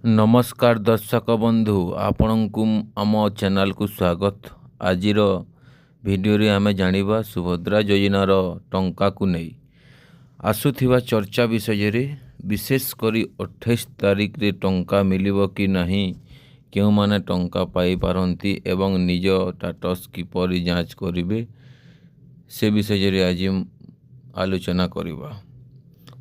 ନମସ୍କାର ଦର୍ଶକ ବନ୍ଧୁ, ଆପଣଙ୍କୁ ଆମ ଚ୍ୟାନେଲକୁ ସ୍ୱାଗତ। ଆଜିର ଭିଡ଼ିଓରେ ଆମେ ଜାଣିବା ସୁଭଦ୍ରା ଯୋଜନାର ଟଙ୍କାକୁ ନେଇ ଆସୁଥିବା ଚର୍ଚ୍ଚା ବିଷୟରେ। ବିଶେଷ କରି 28 ତାରିଖରେ ଟଙ୍କା ମିଳିବ କି ନାହିଁ, କେଉଁମାନେ ଟଙ୍କା ପାଇପାରନ୍ତି ଏବଂ ନିଜ ଷ୍ଟାଟସ୍ କିପରି ଯାଞ୍ଚ କରିବେ, ସେ ବିଷୟରେ ଆଜି ଆଲୋଚନା କରିବା।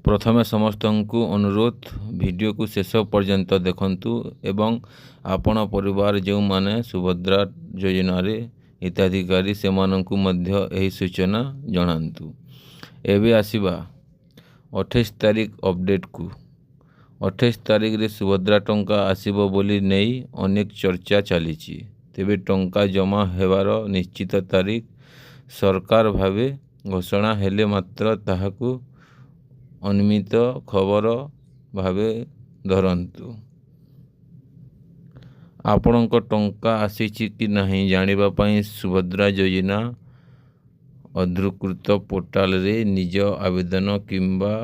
ପ୍ରଥମେ ସମସ୍ତଙ୍କୁ ଅନୁରୋଧ, ଭିଡ଼ିଓକୁ ଶେଷ ପର୍ଯ୍ୟନ୍ତ ଦେଖନ୍ତୁ ଏବଂ ଆପଣ ପରିବାର ଯେଉଁମାନେ ସୁଭଦ୍ରା ଯୋଜନାରେ ହିତାଧିକାରୀ, ସେମାନଙ୍କୁ ମଧ୍ୟ ଏହି ସୂଚନା ଜଣାନ୍ତୁ। ଏବେ ଆସିବା 28 ତାରିଖ ଅପଡ଼େଟ୍କୁ। 28 ତାରିଖରେ ସୁଭଦ୍ରା ଟଙ୍କା ଆସିବ ବୋଲି ନେଇ ଅନେକ ଚର୍ଚ୍ଚା ଚାଲିଛି। ତେବେ ଟଙ୍କା ଜମା ହେବାର ନିଶ୍ଚିତ ତାରିଖ ସରକାର ଭାବେ ଘୋଷଣା ହେଲେ ମାତ୍ର ତାହାକୁ ଅନ୍ତିମ ଖବର ଭାବେ ଧରନ୍ତୁ। ଆପଣଙ୍କ ଟଙ୍କା ଆସିଛି କି ନାହିଁ ଜାଣିବା ପାଇଁ ସୁଭଦ୍ରା ଯୋଜନା ଅଧିକୃତ ପୋର୍ଟାଲରେ ନିଜ ଆବେଦନ କିମ୍ବା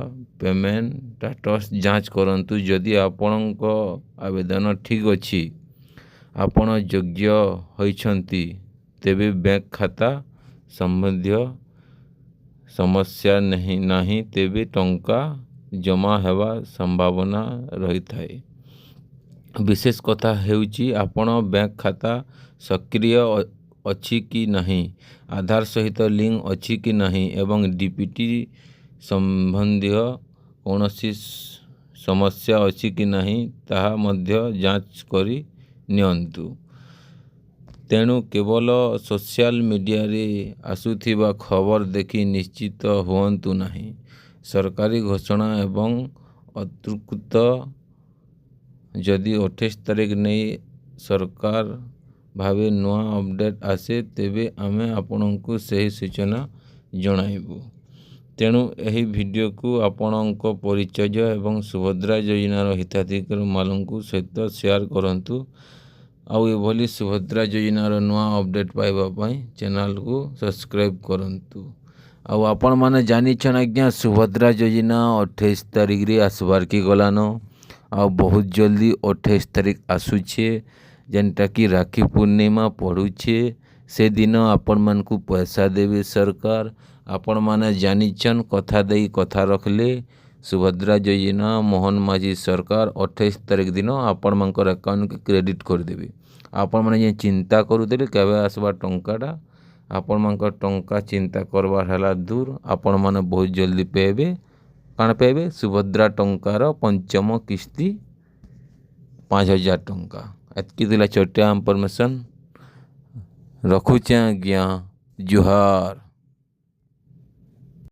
ପେମେଣ୍ଟ ଷ୍ଟାଟସ୍ ଯାଞ୍ଚ କରନ୍ତୁ। ଯଦି ଆପଣଙ୍କ ଆବେଦନ ଠିକ୍ ଅଛି, ଆପଣ ଯୋଗ୍ୟ ହୋଇଛନ୍ତି, ତେବେ ବ୍ୟାଙ୍କ ଖାତା ସମ୍ବନ୍ଧୀୟ ସମସ୍ୟା ନାହିଁ, ତେବେ ଟଙ୍କା ଜମା ହେବା ସମ୍ଭାବନା ରହିଥାଏ। ବିଶେଷ କଥା ହେଉଛି, ଆପଣ ବ୍ୟାଙ୍କ ଖାତା ସକ୍ରିୟ ଅଛି କି ନାହିଁ, ଆଧାର ସହିତ ଲିଙ୍କ ଅଛି କି ନାହିଁ ଏବଂ ଡିବିଟି ସମ୍ବନ୍ଧୀୟ କୌଣସି ସମସ୍ୟା ଅଛି କି ନାହିଁ, ତାହା ମଧ୍ୟ ଯାଞ୍ଚ କରି ନିଅନ୍ତୁ। ତେଣୁ କେବଳ ସୋସିଆଲ ମିଡ଼ିଆରେ ଆସୁଥିବା ଖବର ଦେଖି ନିଶ୍ଚିତ ହୁଅନ୍ତୁ ନାହିଁ। ସରକାରୀ ଘୋଷଣା ଏବଂ ଅଧିକୃତ ଯଦି 28 ତାରିଖ ନେଇ ସରକାର ଭାବେ ନୂଆ ଅପଡ଼େଟ୍ ଆସେ, ତେବେ ଆମେ ଆପଣଙ୍କୁ ସେହି ସୂଚନା ଜଣାଇବୁ। ତେଣୁ ଏହି ଭିଡ଼ିଓକୁ ଆପଣଙ୍କ ପରିଚୟ ଏବଂ ସୁଭଦ୍ରା ଯୋଜନାର ହିତାଧିକାରୀମାନଙ୍କ ସହିତ ସେୟାର କରନ୍ତୁ। ଆଉ ଏଭଳି ସୁଭଦ୍ରା ଯୋଜନାର ନୂଆ ଅପଡ଼େଟ୍ ପାଇବା ପାଇଁ ଚ୍ୟାନେଲକୁ ସବସ୍କ୍ରାଇବ୍ କରନ୍ତୁ। ଆଉ ଆପଣମାନେ ଜାଣିଛନ୍ ଆଜ୍ଞା, ସୁଭଦ୍ରା ଯୋଜନା 28 ତାରିଖରେ ଆସବାର୍କେ ଗଲାନ। ଆଉ ବହୁତ ଜଲ୍ଦି 28 ତାରିଖ ଆସୁଛେ, ଯେନ୍ଟାକି ରାକ୍ଷୀ ପୂର୍ଣ୍ଣିମା ପଡ଼ୁଛେ। ସେଦିନ ଆପଣମାନଙ୍କୁ ପଇସା ଦେବେ ସରକାର। ଆପଣମାନେ ଜାଣିଛନ୍, କଥା ଦେଇ କଥା ରଖିଲେ ସୁଭଦ୍ରା ଯୋଜନା ମୋହନ ମାଝୀ ସରକାର। 28 ତାରିଖ ଦିନ ଆପଣମାନଙ୍କର ଆକାଉଣ୍ଟକେ କ୍ରେଡ଼ିଟ୍ କରିଦେବେ। ଆପଣମାନେ ଯେ ଚିନ୍ତା କରୁଥିଲେ କେବେ ଆସବା ଟଙ୍କାଟା, ଆପଣମାନଙ୍କର ଟଙ୍କା ଚିନ୍ତା କରବାର୍ ହେଲା ଦୂର। ଆପଣମାନେ ବହୁତ ଜଲ୍ଦି ପାଇବେ। କାଣା ପାଇବେ? ସୁଭଦ୍ରା ଟଙ୍କାର ପଞ୍ଚମ କିସ୍ତି 5000 ଟଙ୍କା। ଏତ୍କି ଥିଲା ଛୋଟିଆ ଇନଫର୍ମେସନ୍। ରଖୁଛେଁ ଆଜ୍ଞା, ଜୁହାର।